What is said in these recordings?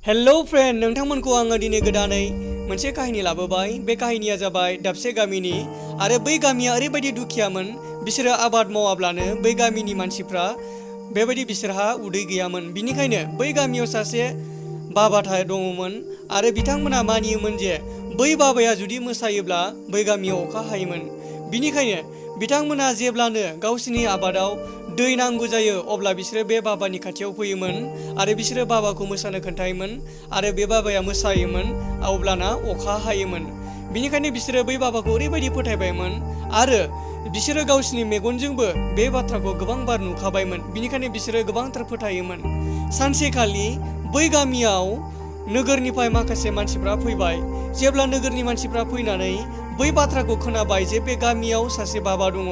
Hello friend, नोंथांमोनखौ आङो दिनै गोदानै मोनसे काहिनी लाबोबाय। बे काहिनीया जाबाय दाबसे गामिनि आरो बै गामिया ओरैबायदि दुखियामोन, बिसोरो आबाद मावाब्लानो बै गामिनि मानसिफ्रा बेबायदि बिसोरहा उदै गैयामोन। बिनिखायनो बै गामियाव सासे बाबा दङमोन आरो बिथांमोना मानियोमोन जे बै बाबाया जुदि मोसायोब्ला बै गामियाव अखा हायोमोन। बिनिखायनो बिथांमोना जेब्लानो गावसिनि आबादाव दै नांगौ जायो अब्ला बिसोरो बे बाबानि खाथियाव फैयोमोन आरो बिसोरो बाबाखौ मोसानो खोन्थायोमोन आरो बे बाबाया मोसायोमोन, अब्लाना अखा हायोमोन। बिनिखायनो बिसोरो बै बाबाखौ ओरैबायदि फोथायबायमोन आरो बिसोरो गावसिनि मेगनजोंबो बे बाथ्राखौ गोबां बार नुखाबायमोन। बिनिखायनो बिसोरो गोबांथार फोथायोमोन। सानसेखालि बै गामियाव नोगोरनिफ्राय माखासे मानसिफ्रा फैबाय। जेब्ला नोगोरनि मानसिफ्रा फैनानै बै बाथ्राखौ खोनाबाय जे बे गामियाव सासे बाबा दङ,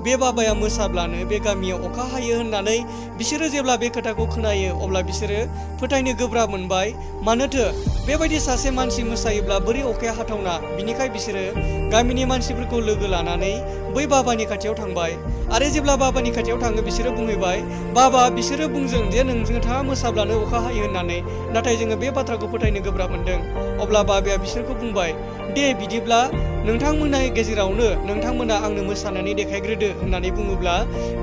बे बाबाया मोसाब्लानो बे गामियाव अखा हायो होननानै बिसोरो जेब्ला बे खोथाखौ खोनायो अब्ला बिसोरो फोथायनो गोब्राब मोनबाय। मानोथो बेबायदि सासे मानसि मोसायोब्ला बोरै अखाया हाथावना? बिनिखाय बिसोरो गामिनि मानसिफोरखौ लोगो लानानै बै बाबानि खाथियाव थांबाय आरो जेब्ला बाबानि खाथियाव थाङो बिसोरो बुंहैबाय, बाबा, बिसोरो बुंजों जे नोंथाङा मोसाब्लानो अखा हायो होननानै, नाथाय जोङो बे बाथ्राखौ फोथायनो गोब्राब मोनदों। अब्ला बाबाया बिसोरखौ बुंबाय, दे बिदिब्ला नोंथांमोननि गेजेरावनो नोंथांमोना आंनो मोसानानै देखायग्रोदो होननानै बुङोब्ला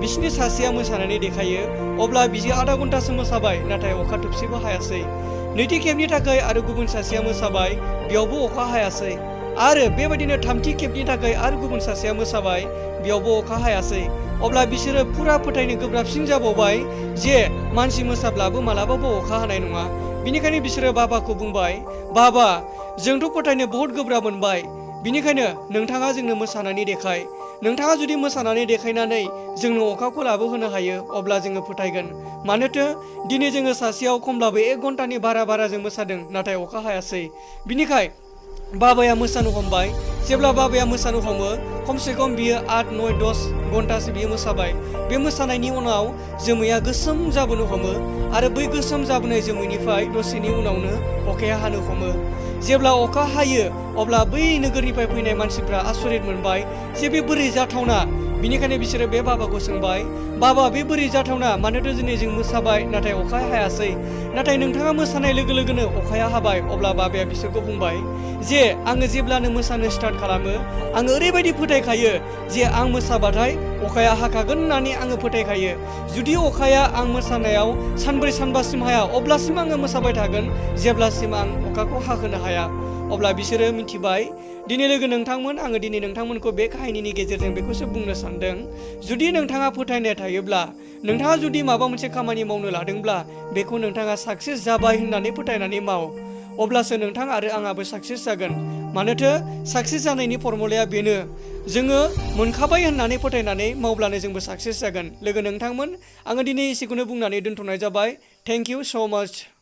बिसोरनि सासेया मोसानानै देखायो। अब्ला बियो आधा घन्टासो मोसाबाय, नाथाय अखा थोबसेबो हायासै। नैथि खेबनि थाखाय आरो गुबुन सासेया मोसाबाय, बेयावबो अखा हायासै। आरो बेबायदिनो थामथि खेबनि थाखाय आरो गुबुन सासेया मोसाबाय, बेयावबो अखा हायासै। अब्ला बिसोरो फुरा फोथायनो गोब्राबसिन जाबावबाय जे मानसि मोसाब्लाबो मालाबाबो अखा हानाय नङा। बिनिखायनो बिसोरो बाबाखौ बुंबाय, बाबा, जोंथ' फोथायनो बहुद गोब्राब मोनबाय, बिनिखायनो नोंथाङा जोंनो मोसानानै देखाय। नोंथाङा जुदि मोसानानै देखायनानै जोंनो अखाखौ लाबोहोनो हायो अब्ला जोङो फोथायगोन। मानोथो दिनै जोङो सासेयाव खमब्लाबो 1 घन्टानि बारा जों मोसादों, नाथाय अखा हायासै। बिनिखाय बाबाया मोसानो हमबाय। जेब्ला बाबाया मोसानो हमो, खमसे खम बियो 8, 9, 10 घन्टासो बियो मोसाबाय। बे मोसानायनि उनाव जोमैया गोसोम जाबोनो हमो आरो बै गोसोम जाबोनाय जोमैनिफ्राय दसेनि उनावनो अखाया हानो हमो। जेब्ला अखा हायो अब्ला बै नोगोरनिफ्राय फैनाय मानसिफ्रा आसरित मोनबाय जे बे बोरै जाथावना। बिनिखायनो बिसोरो बे बाबाखौ सोंबाय, बाबा, बे बोरै जाथावना? मानोथो दिनै जों मोसाबाय नाथाय अखा हायासै, नाथाय नोंथाङा मोसानाय लोगो लोगोनो अखाया हाबाय। अब्ला बाबाया बिसोरखौ बुंबाय जे आङो जेब्लानो मोसानो स्टार्ट खालामो आङो ओरैबायदि फोथायखायो जे आं मोसाबाथाय अखाया हाखागोन होननानै आङो फोथायखायो। जुदि अखाया आं मोसानायाव सानब्रै सानबासिम हाया अब्लासिम आङो मोसाबाय थागोन, जेब्लासिम आं अखाखौ हाहोनो हाया। अब्ला बिसोरो मिथिबाय। दिनै लोगो नोंथांमोन, आङो दिनै नोंथांमोनखौ बे काहिनीनि गेजेरजों बेखौसो बुंनो सानदों, जुदि नोंथाङा फोथायनाय थायोब्ला, नोंथाङा जुदि माबा मोनसे खामानि मावनो लादोंब्ला बेखौ नोंथाङा साक्सेस जाबाय होननानै फोथायनानै माव, अब्लासो नोंथां आरो आंहाबो साक्सेस जागोन। मानोथो साक्सेस जानायनि फर्मुलाया बेनो, जोङो मोनखाबाय होननानै फोथायनानै मावब्लानो जोंबो साक्सेस जागोन। लोगो नोंथांमोन, आङो दिनै एसेखौनो बुंनानै दोनथ'नाय जाबाय। थेंक इउ स' माच।